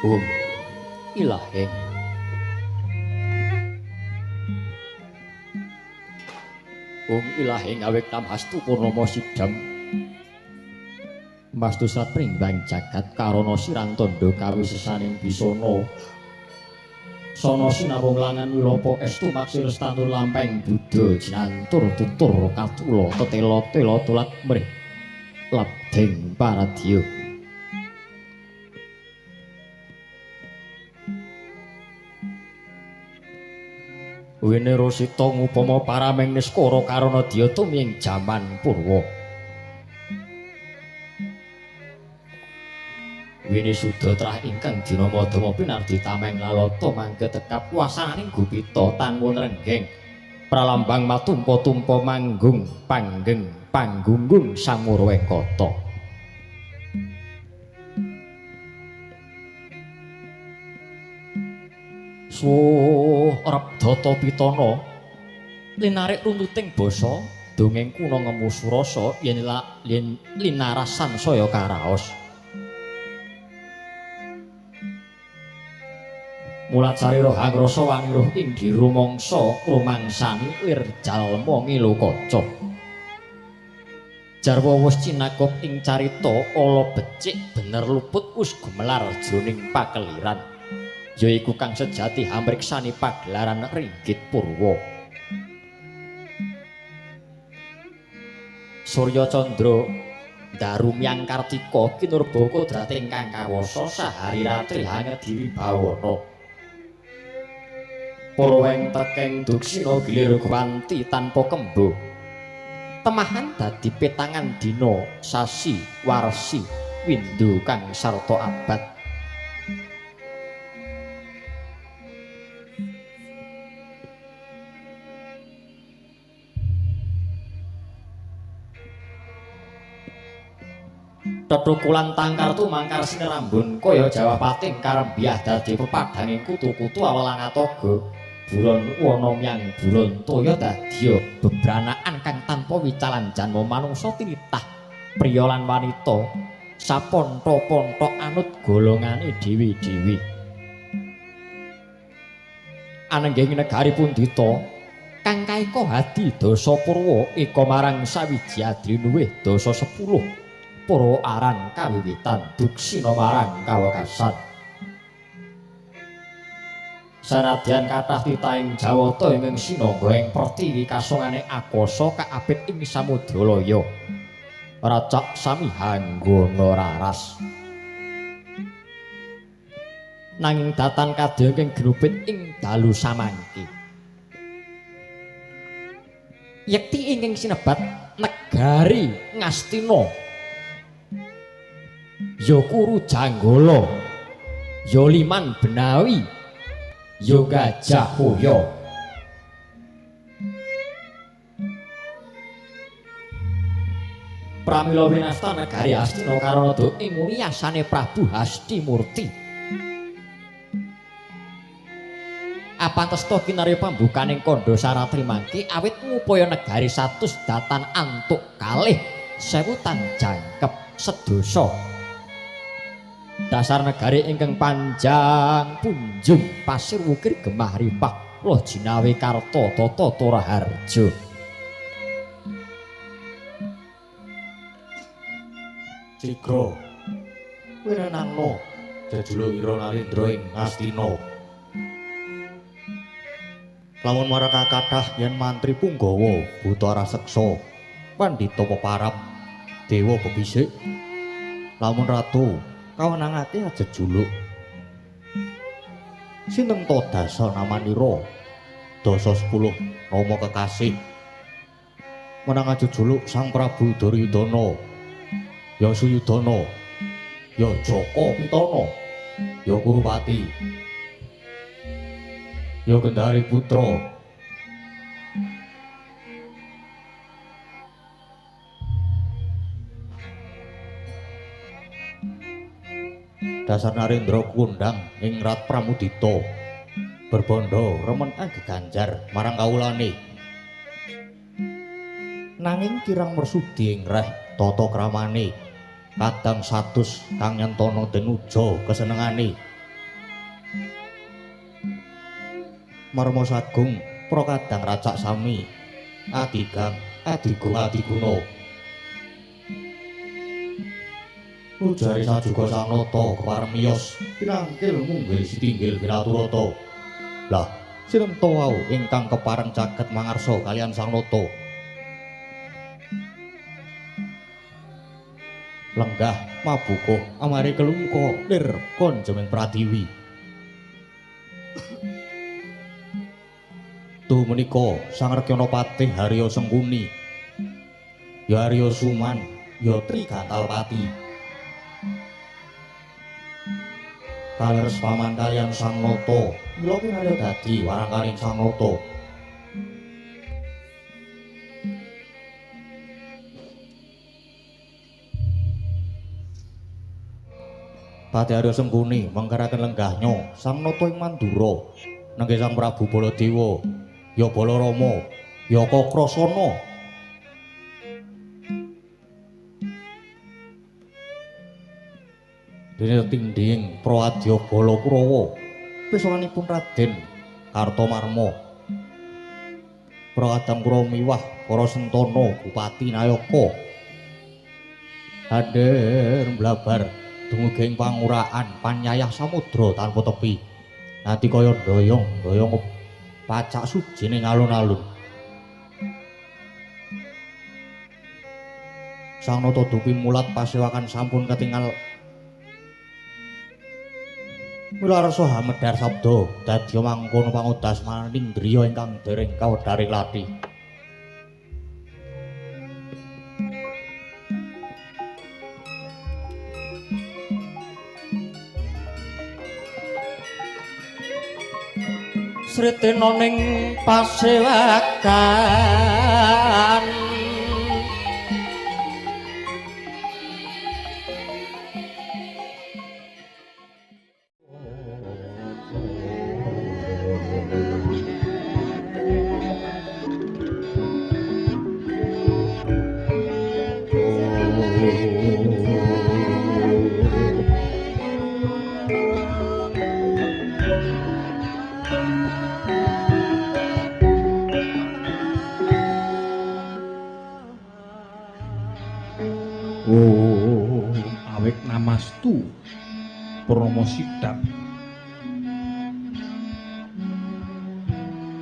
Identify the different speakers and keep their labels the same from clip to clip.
Speaker 1: Om ilaheng. Om ilaheng awek tamhastu purnama sidam. Mastu sat pringbang jagat karana sirang tandha kawisesaning bisana. Sana sinawung langan wilopo estu maksir stantur lampeng buddha jinantur tutur katula tetela tela tulat mrih labdeng paradya. Wene rosita ngupama parameng niskara karana dya tumiyeng jaman purwa. Wene suda trah ingkang dinama-dama pinardi tameng lalata mangke tekap wasananing gupita tanmun renggeng pralambang matumpa-tumpa manggung panggeng panggunggung samura wengkata. Suh Rabdata Pitana linarik runtuting basa dongeng kuna ngemu surasa yen linarasan saya karaos. Mulat sarira hangrasa wangiruh ing dirumangsa rumangsani lir jalma ngilu kaca. Jarwa wus cinakop ing carita ala becik bener luput wus gumelar jroning pakeliran. Yaiku kang sejati hamriksani pagelaran ringgit purwa. Surya Candra daru myang Kartika kinurba kodrat ingkang kawasa sahari ratri hangedi wibawana. Purweng tekeng duksina gilir gwanti tanpa kembo. Temahan dadi petangan dina sasi warsi windu kang sarta abad. Tetukulan tangkar tumangkar sinerambun kaya Jawa pating karembiah dadi pepadhanging kutu-kutu awelang atoga buron wana myang buron toya dadya bebranaan kang tanpa wicalan janma manungsa tinitah priya lan wanita sapontha-pontha anut golongane dhewe-dhewe. Anenggeng negari pundhita kang kaeka hadi dasa purwa eka marang sawiji adrinuwih dasa 10 purwa aran kawiwitan duksina marang kawekasan. Sanadyan kathah titahing Jawata ingkang sinangga ing pertiwi kasongane akasa kaapit ing samudra laya. Racak sami hanggana raras. Nanging datan kadya ingkang ginupit ing dalu samangke. Yekti ingkang sinebat negari Ngastina ya Kuru Janggala, ya Liman Benawi, ya Gajah Hoya. Pramila winasta negari Astina karana ing wiyasane Prabu Hastimurti. Apantesta kinarya pambukaning kandha saratri mangke awit ngupaya negari 100 datan antuk kalih sewutan jangkep sedasa. Dasar negari ingkang panjang punjung pasir wukir gemah ripah loh jinawe karta tata toraharja.
Speaker 2: Cigra kowe renangno jejuluk ira Narendra ing Ngastina. Lamun marang kathah yen mantri punggawa buta raseksa pandhita peparap dewa bebisik. Lamun ratu kawenangake ajejuluk sinten to dasa namanira dasa 10 nama kekasih menang ajejuluk Sang Prabu Duryudana, ya Suyudana, ya Jaka Pitana, ya Kurupati, ya Gendari Putra. Dasar Narendra kundang ing Rat Pramudita berbandha remen anggeganjar marang kawulane. Nanging kirang mersudi ing reh tata kramane kadang 100 kang nyentana denuja kesenengane. Marma Sagung Prakadang Racak Sami Adigang Adigung Adiguna. Ujare sajuga Sang Nata kepareng miyos pinangkil munggil sitinggil Winaturata. Lah sinenta wau ingkang kepareng caket mangarsa kaliyan Sang Nata. Lenggah mabukuh amare kelungka lir konjeming pratiwi. Tuh menika Sang Rekyana Patih Harya Sengkuni, ya Arya Suman, ya Trigantalpati. Kaleres paman kaliyan Sang Nata, mila kinarya dadi warangkaning Sang Nata. Patih Arya Sengkuni mengkeraken lenggahnya Sang Nata ing Mandura nenggih Sang Prabu Baladewa, ya Balarama, ya Kakrasana. Dene tindhing Prawadya Bala Kurawa pisanipun Raden Kartomarma. Prakadang Kurawa miwah para sentana Bupati Nayaka. Hadir mblabar dumugi ing panguraan panyayah samudra tanpa tepi. Nganti kaya doyong-doyong pacak suji ning alun-alun. Sang Nata dupi mulat pasewakan sampun ketingal. Mila rasa hamedhar sabda dadya mangkono pangudas maning driya ingkang dereng kawedharing lathi.
Speaker 1: Sritena ning pasewakan
Speaker 3: Namastu Purnomo Sidap.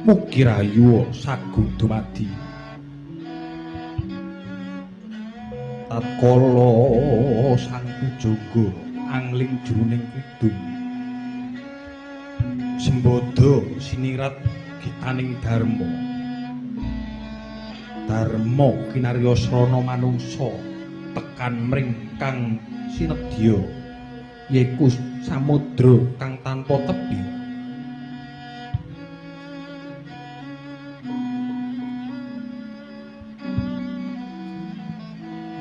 Speaker 3: Mugi rahayu sagung dumadi. Tatkala sang pujangga angling jroning kidung sembada sinirat gitaning dharma. Dharma kinarya srana manungsa tekan mring kang sinedya yaiku samudra kang tanpa tepi.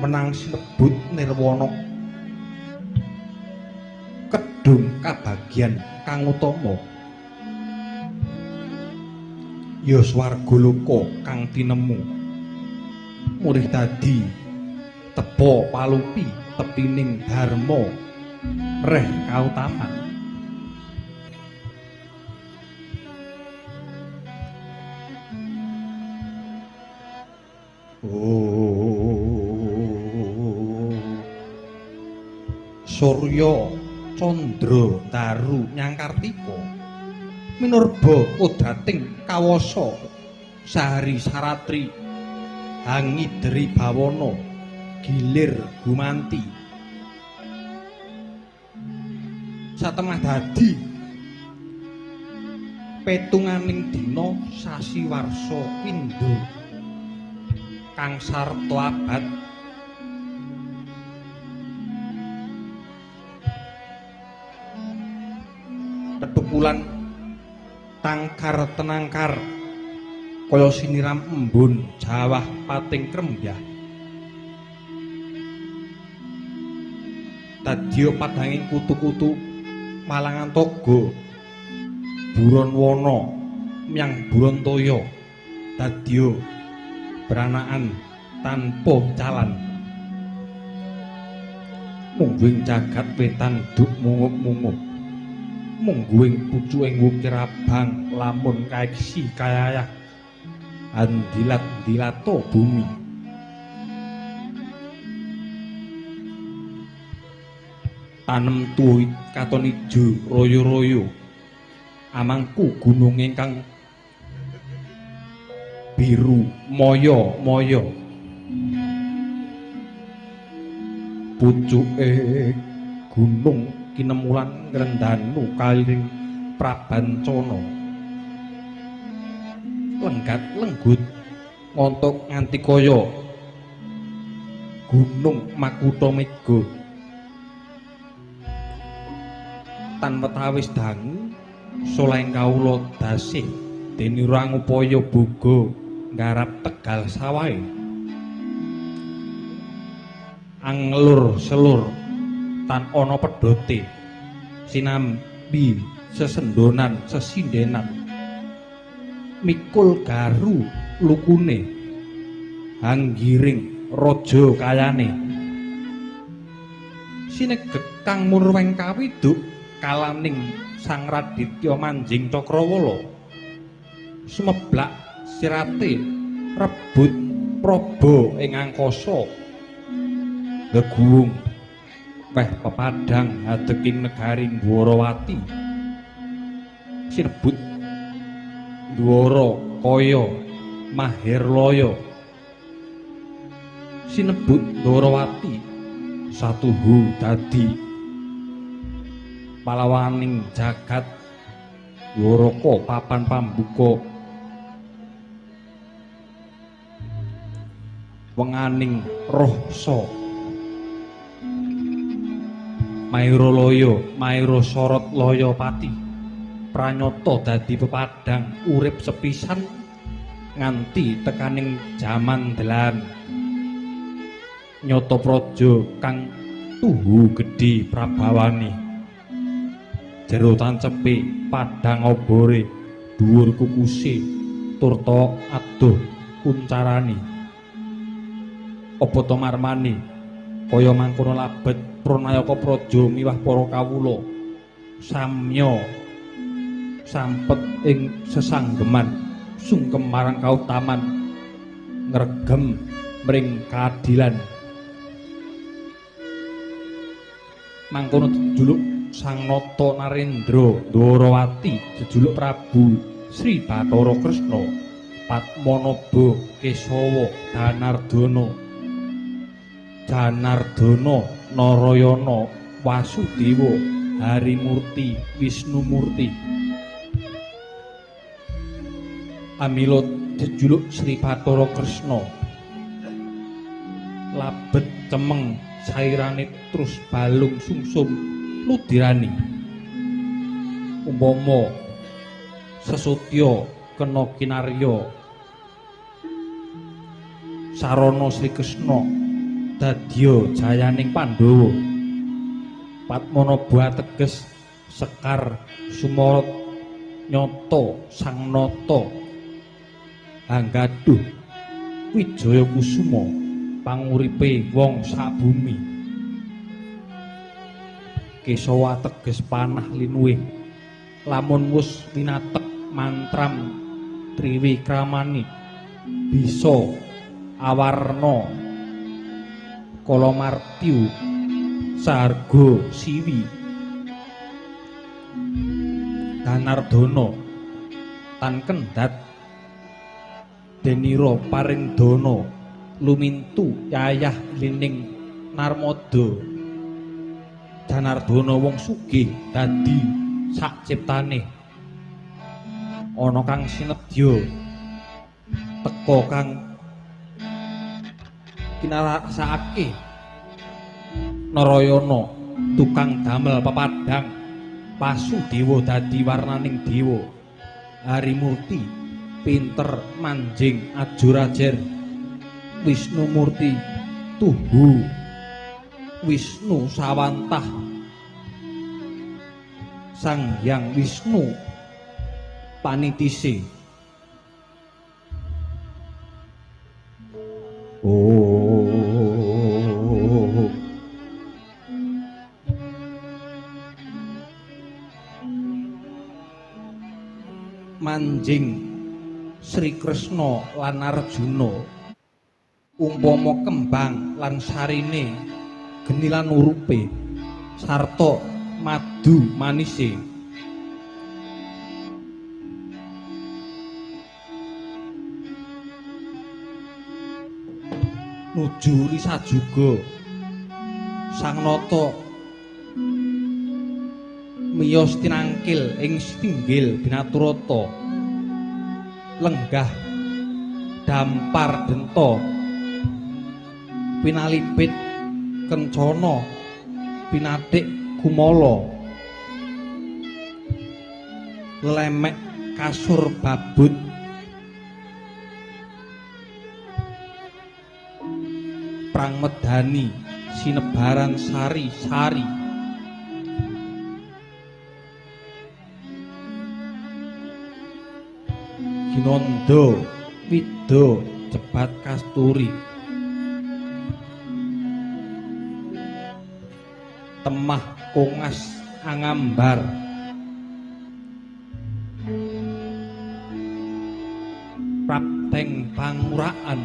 Speaker 3: Menang sinebut nirwana kedung kabagyan kang utama ya swarga loka kang tinemu murih dadi tepa palupi tepining dharma reh kautaman. Surya candra daru nyangkartika minurba kodrating kawasa sahari saratri hangideri bawana gilir gumanti. Satemah dadi petunganing dina sasi warsa pindha kang sarta abad tetukulan tangkar tenangkar kaya siniram embun jawah pating krembyah dadya padhanging kutu-kutu malangan toga buron wana myang buron toya dadya branaan tanpa calan mungguing jagat wetan duk mungup-mungup. Mungguing pucuking wukir abang lamun kaiksi kayayah andilat-dilata bumi. Tanem tuwa katon ijo royo-royo amangku gunung ingkang biru moyo-moyo. Pucuke gunung kinemulan ngrendanu kaliring Prabancana. Lenggat lenggut ngontok nganti kaya gunung Makutha Mega. Tan wetawis dangu soleh kawula dasih dene ora ngupaya boga nggarap tegal sawahe. Anglur selur tan ana pedhote sinambi sesendonan sesindenan mikul garu lukune hanggiring raja kayane. Sinegek kang murweng kawiduk kalaning Sang Raditya manjing cakrawala sumeblak sirate rebut praba ing angkasa geguwung weh pepadang hadeking negari Dwarawati. Sinebut Dwara Kaya Maherlaya. Sinebut Dwarawati satuhu dadi palawaning jagat Dwaraka papan pambuka wenganing rohsa Mairalaya Maira Sorot Laya Pati pranyata dadi pepadang urip sepisan nganti tekaning jaman delan. Nyata praja kang tuhu gedhe prabawani jero tancepe padang obore dhuwur kukuse turta adoh kuncarani. Apa to marmani kaya mangkono labet pranayaka praja miwah para kawula samya sampet ing sesanggeman sungkem marang kautaman ngregem mring keadilan. Mangkono jejuluk Sang Nata Narendra Dwarawati jejuluk Prabu Sri Bathara Kresna Padmanaba Kesawa Danardana Janardana Narayana Wasudewa Harimurti Wisnumurti. Amila jejuluk Sri Bathara Kresna labet cemeng sairane terus balung sungsum ludirani. Umpama sesotya kena kinarya sarana Sri Kresna dadya jayaning Pandhawa. Padmanaba teges sekar sumara nyata sang nata hanggaduh wijaya kusuma panguripe wong sabumi. Kesawa teges panah linuwih lamun wus winatek mantram triwikramani bisa awarna kalamartyu sarga siwi. Danardana tan kendhat denira paring dana lumintu yayah lining Narmada. Janardana wong sugih dadi sak ciptane. Ana kang sinedya teka kang kinarasakake Narayana tukang damel pepadang Pasudewa dadi warnaning dewa. Harimurti pinter manjing ajur-ajer. Wisnumurti tuhu Wisnu sawantah Sang Hyang Wisnu panitise. Oh. Manjing Sri Kresna lan Arjuna umpama kembang lan sarine geni lan urupe sarta madu manise. Nuju risajuga Sang Nata miyos tinangkil ing sitinggil binaturata lenggah dampar denta pinalipit kencana pinadik kumala lemek kasur babut prang medani sinebaran sari-sari ginanda wida jebat kasturi temah kongas angambar prapteng panguraan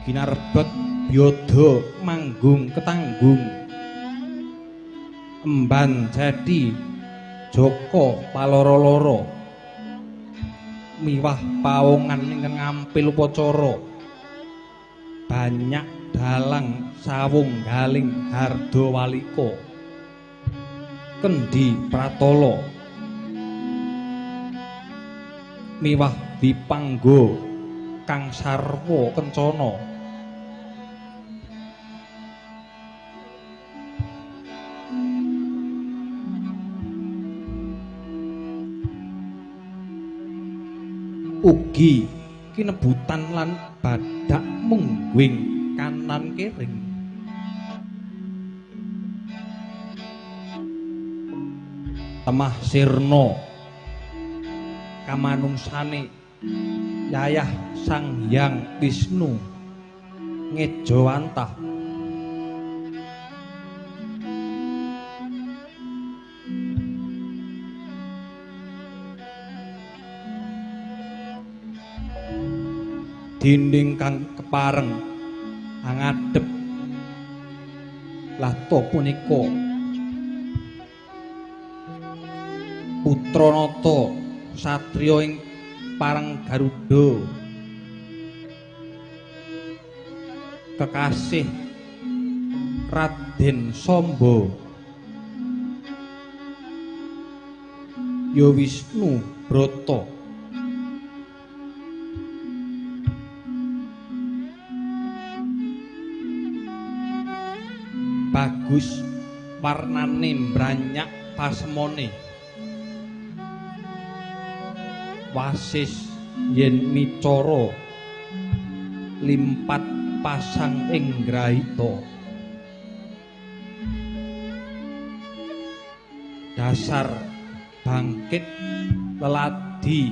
Speaker 3: ginarbek byada manggung ketanggung emban jati jaka paloro-loro miwah pawongan ingkang ngampil upacara banyak dalang sawung galing hardawalika kendi pratala miwah wipangga kang sarwa kencana ugi kinebutan lan badak mungguing kanan kering temah sirna kamanungsane yayah Sang Hyang Wisnu ngejawantah dinding kang kepareng angadhep lata punika putra nata satriya ing pareng Garuda kekasih Raden Samba ya Wisnu Brata bagus warnane mbranyak pasemone wasis yen micara limpat pasang ing grahita dasar bangkit leladi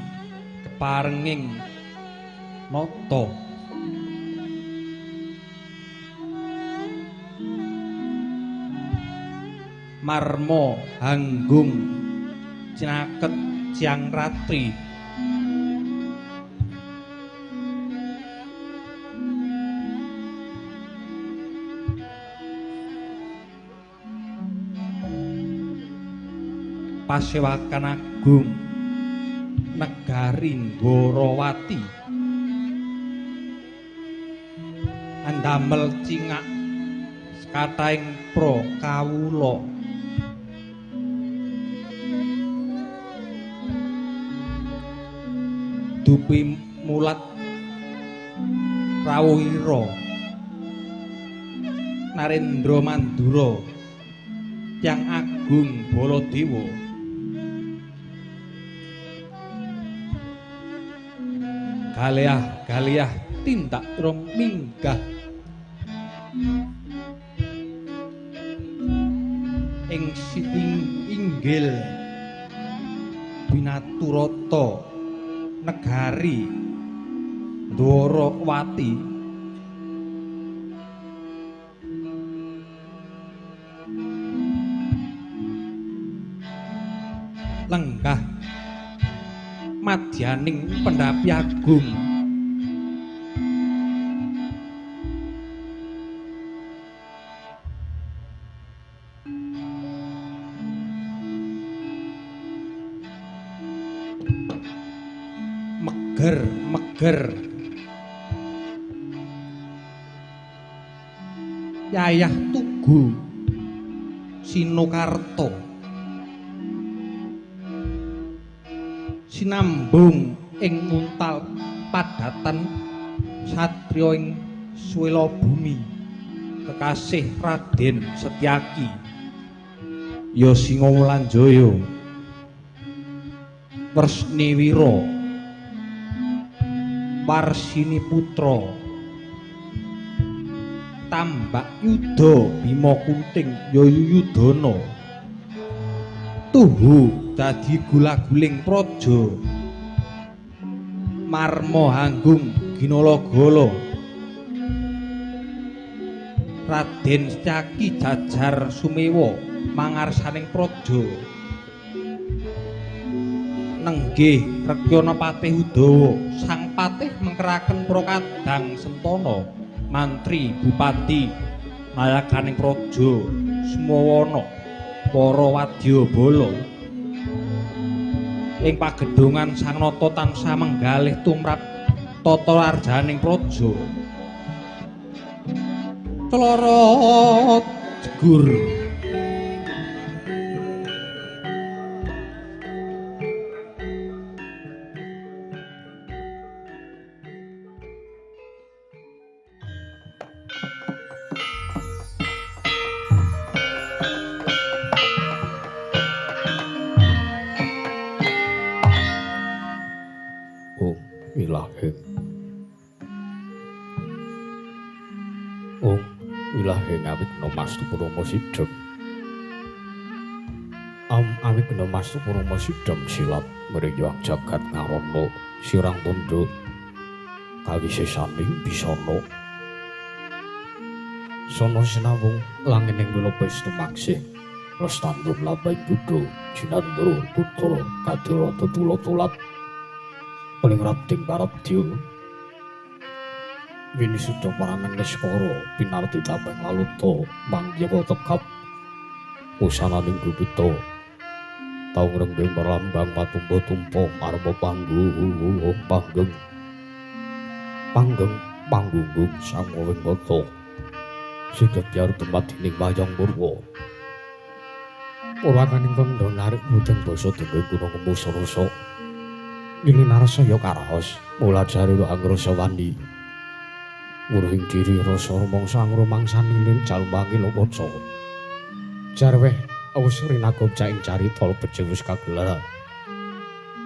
Speaker 3: keparenging nata marma hanggung cinaket siang ratri pasewakan agung negari Ndorowati andamel cingak sekathahing pra kawula dupi mulat rawuhira Narendra Mandura Hyang Agung Baladewa galeah-galeah tindak minggah ing siting inggil binaturata negari Ndorowati Lenggah madyaning pendhapi agung. Meger meger yayah tugu Sinokarta sinambung ing nguntal padatan satriya ing swela bumi kekasih Raden Setyaki ya Singawulanjaya Wresniwira Warsini Putra Tambak Yuda Bima Kunting ya Yuyudana tuhu dadi gula-guling praja Marma Hanggung Ginalagala Raden Setyaki jajar sumewa mangarsaning praja nenggih Rekyana Patih Udawa sang patih mengkeraken para kadang sentana mantri bupati nayakaning praja Sumawana para wadyabala ing pagedhongan Sang Nata tansah menggalih tumrap tata arjaning praja Clorot jegur.
Speaker 2: Sidem awigna mastu purama sidem silat ngrinjang jagat ngarana sirang tundha kawisesaning bisana sono sinawung langining wiloba istumangsih lestandum labang buddha jinandra putra kadira tetula-tulat paling rabding parabdya winisuda parangan niskara pinarti tambang laluta manggiwa tegap wusananing dupita tau ngrembeng merlambang matumpa-tumpa marma panggung panggeng panggeng panggunggung sangwing kota sigebyar dumadining wayang purwa purwakaning tandha narik mudeng basa dene gunung musarasa ngene narasaya karaos mula jare angrasa wani nguruhing diri rasa rumangsa ngrumangsani lin jalmangi lowaca jarweh awus rinagopca ing carita lebet wis kagelar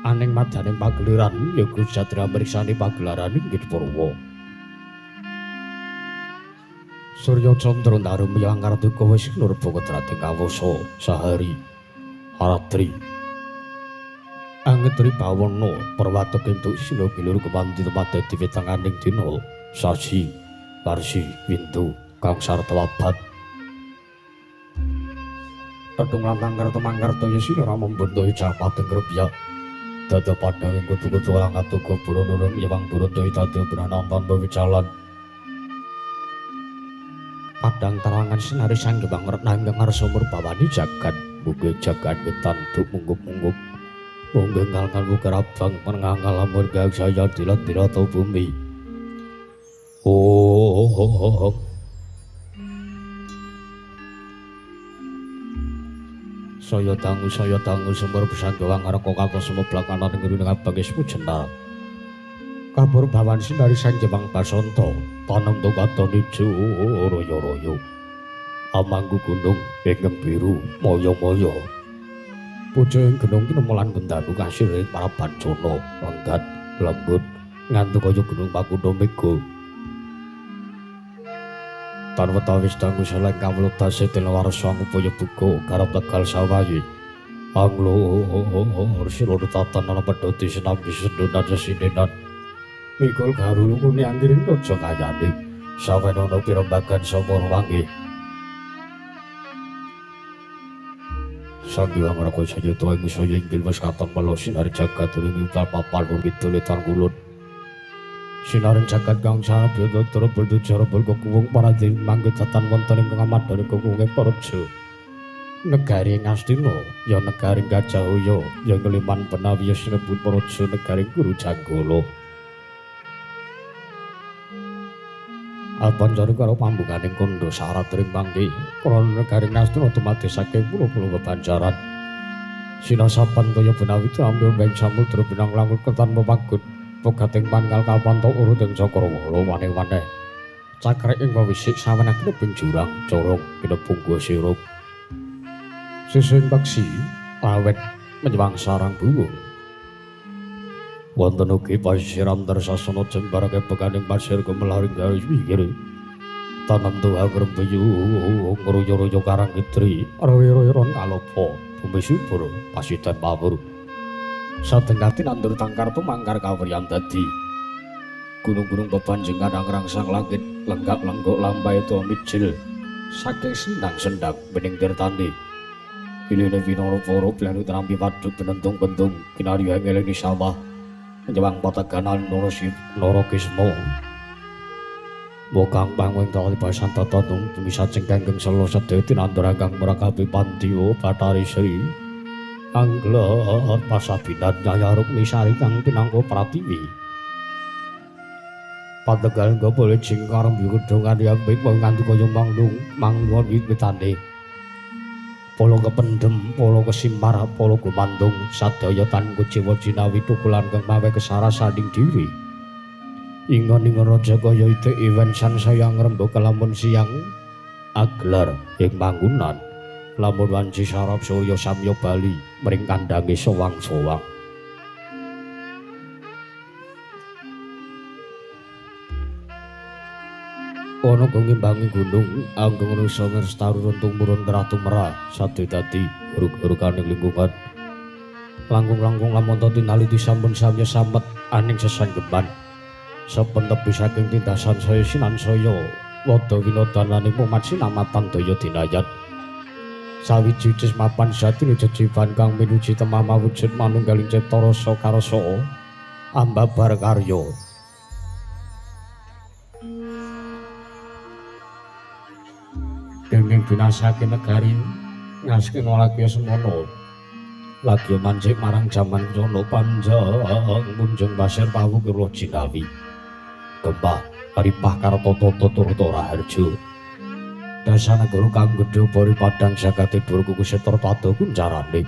Speaker 2: aning madaning pageliran ya Gujatra mriksani pagelaran inggih Purwa Surya Candra ndaru miyang kartuka wis nurba kedrating kawasa sahari aratri angetri bawana perwatek entuk sila gilur kepanti tempat dadi wetanganing dina sasi warsi windu kang sarta abad Tetung lantang karta mangkarta yesi ora membentuhi japat ngrebyak dada padang ing kutu-kutu lang atuga burun-urun yewang burun tohi dada branan tanpa wicalan padang terangan sinari sang gebang retna ingkang ngarsa murbawani jagat mugi jagat wetan duk munggup-munggup mungguh ngal-ngal mugar abang mengangal lamun gak saya dilat-dilat bumi. Oh, saya dangu sumber pesanggawa ngareka kados semeblakanan ngiring abang ismu jenar. Kabur bawan sinari sang Jepang Basanta tanem katon ijo royo-royo. Amanggu gunung ingkang biru moyo-moyo. Puja ing gunung kinemelan bendanu kasir ing para bancana lenggat lembut ngantuk kaya gunung Pakundha Mega. Tan wetawis dangu saleng kawula tasih tilawarsa ngupaya buka garap tegal sawayi. Anglo sila tatan ana pedhoti sinambi sendunan sesindenan. Mikul garu lungune anggiring raja kayane. Sawenana pirembagan sapa wangi. Sang Hyang Raka Sayata ing saya inggil wis katon melo sinar jagat ing papan kidul wetan kulon. Sinaring jagat kang sabyata trobol tujarabol kekuwung para dewi manggetatan wonten ing ngamadhane kekuwunge Praja. Negari Ngastina ya negari Gajahaya ya Ngeliman Benawi ya sinebut Praja negari Guru Janggala. Alpancari karo pambukaning kandha syarat ring pangki krana negari Ngastina dumadi saking pulo-pulo bebanjaran. Sinasapan toya Benawi trambe mbeng samudra binang langkung ketan pepagut pegating pangal kalpanta urut ing cakrawala waneh-waneh. Cakrek ing wisik sawenah kinebing jurang corong kinebung gua sirup. Sisih peksi awet menyewang sarang buwung. Wonten ugi pasiram tersasana jembarake bekaning pasir gumelaring garis pinggir. Tanem tuwa grembeyu ngruyo-ruyo karang kitri, royo-royon kalopo, bumi subur pasidan pawur. Satengkati nandur tangkar tumangkar kawriyan dadi. Gunung-gunung bebanjengan angrangsang langit, lenggak-lenggok lampahe tuwa mijil. Saking sendang-sendang bening tirtane. Iline winara para planu trampi waduk benentung-bentung kinarya ngelingi sawah. Menjewang pateganan Narakisma. Bokang pangwing tali basan tatanung bumi saceng kanggeng sela sedaya tinandur kang mrakapi pandya Bathari Sri. Angler pasabinan Nyaya Rukmisari kang pinangka pratiwi. Pategal gopole jing karembi kedongan yambik nganti kaya manglung manggon wit-witane. Polo kependem, polo kesimpar, polo gumandung, sadaya tan kuciwa jinawi tukulan kang mawe kesarasaning diri. Ingon-ingon raja kaya itik iwen sansaya ngrembaka lamun siang aglar ing panggonan, lamun wanci sarap surya samya bali mring kandhange sowang-sowang. Ana kang ngimbangi gunung anggung nusa ngerstaru runtung murun terah tumrah sade dadi hurug-huruganing lingkungan. Langkung-langkung lamun ta tinaliti sampun samya samet aning sesanggeman. Saben tepi saking tindasan saya sinansaya wada winodananing umat sinamatan daya dinayat. Sawiji mapan jati jejiban kang minuji temah mawujud manunggaling cipta rasa karasa ambabar karya. Denging binasake negari Ngastina lagi semono lagi mancik marang jaman sono panjang munjung pasir pawukira jinawi gempah ripah kartata turta raharja dasanegara kang gedhe bari padang jagate dhuwur kukusé tarta kuncarane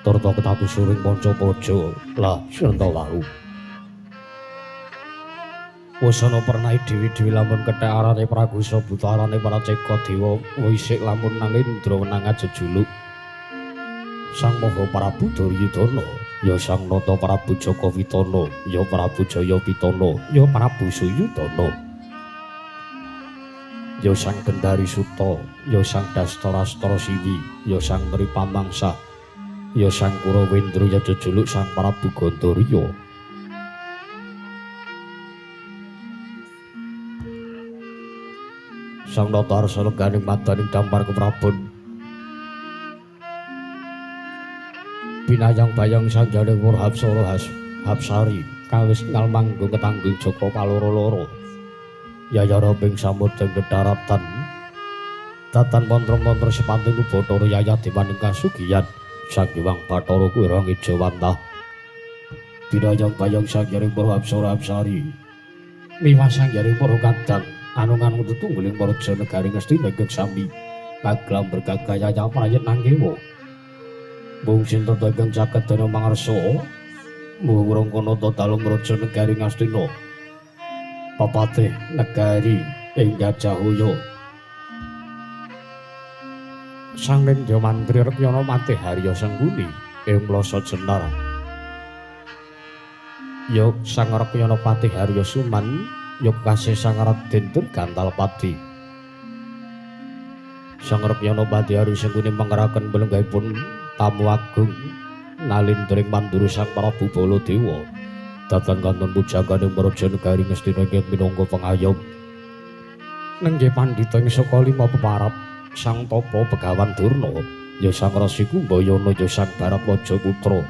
Speaker 2: turta ketaku suring panca praja lah srenta wau. Wasana pernah dewi-dewi lamun kethek arane Pragusa buta arane Praceka dewa wisik lamun nalindra wenang jejuluk Sang Maha Prabu Duryudana ya Sang Nata Prabu Jaka Witana ya Prabu Jaya Pitana ya Prabu Suyudana ya Sang Gendari Suta ya Sang Dastarastra Siwi ya Sang Nripamangsa ya Sang Kurawendra ya jejuluk Sang Prabu Gandarya. Sang Nata Arsa leganing madaning dampar keprabon binayang bayang sanjaning Wurhapsara Hapsari kawis ngalmanggung ketanggung Jaka kaloro-loro yayara ping samudra kedaratan tatan mantra-mantra sepantung Bathara Yayah dimaning kasugiyan Sang Hyang Bathara Kuwira Ngejawantah binayang bayang sanjaning Wurhapsara Hapsari miwah sanjaning para kadang anungan tetungguling praja negari Ngastina ingkang sami kaglam bergagaya prayit nangkewa mung sinten ingkang saged dana mangarsa mung rangkana dalem praja negari Ngastina pepatih negari ing Gajahaya Sang Nindya Mantri Rekyana Matih Harya Sengguni ing Mlasa Jenar ya Sang Rekyana Patih Harya Suman ya kasih Sang Raden Durgantalpati. Sang Rekyana Patih Harya Sengguni mangeraken belenggahipun tamu agung nalindring mandura Sang Prabu Baladewa datan kantun pujangganing praja negari Ngastina ingkang minangka pengayom. Nenggih pandhita ing saka lima peparap Sang Tapa Begawan Durna
Speaker 1: Ya Sang Resi Kumbayana ya Sang Bharatwaja putra.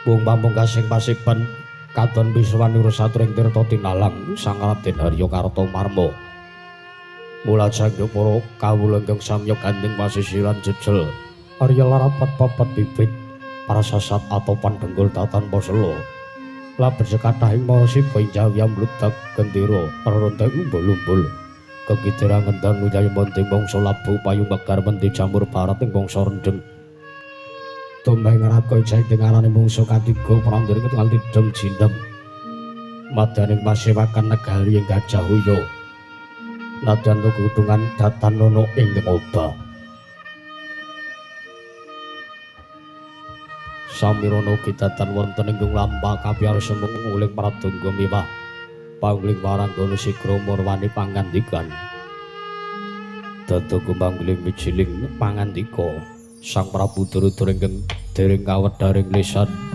Speaker 1: Wong pamungkasing pasiban katon piswanira satring tirta tinalang Sang Raden Harya Kartomarma. Mula jangga para kawula ingkang samya gandeng pasisiran jejel Arya larapat papat bibit prasasat atopan dengkul datan posela. Laben sekathahing para siba ing jawi amludak gendera rerontek umbul-umbul. Kekidiran ngendan ujaya monting bangsa labu payung megar menti jamur barat ing bangsa rendeng. Tumbang ngraka ijeng dengarane mungsu katiga prandha ketungal tidem jindem. Madaning pasewakan negari ing Gajah Huya. Nadyan kudungan datan nono ing obah. Samirana kidatan wonten ing lampah kapiyarsa munguling pradangga miwah pangling waranggana sigra murwani pangandikan. Dada kumangling mijiling pangandika Sang Prabu Duryudana ingkang dereng kawedharing lisan.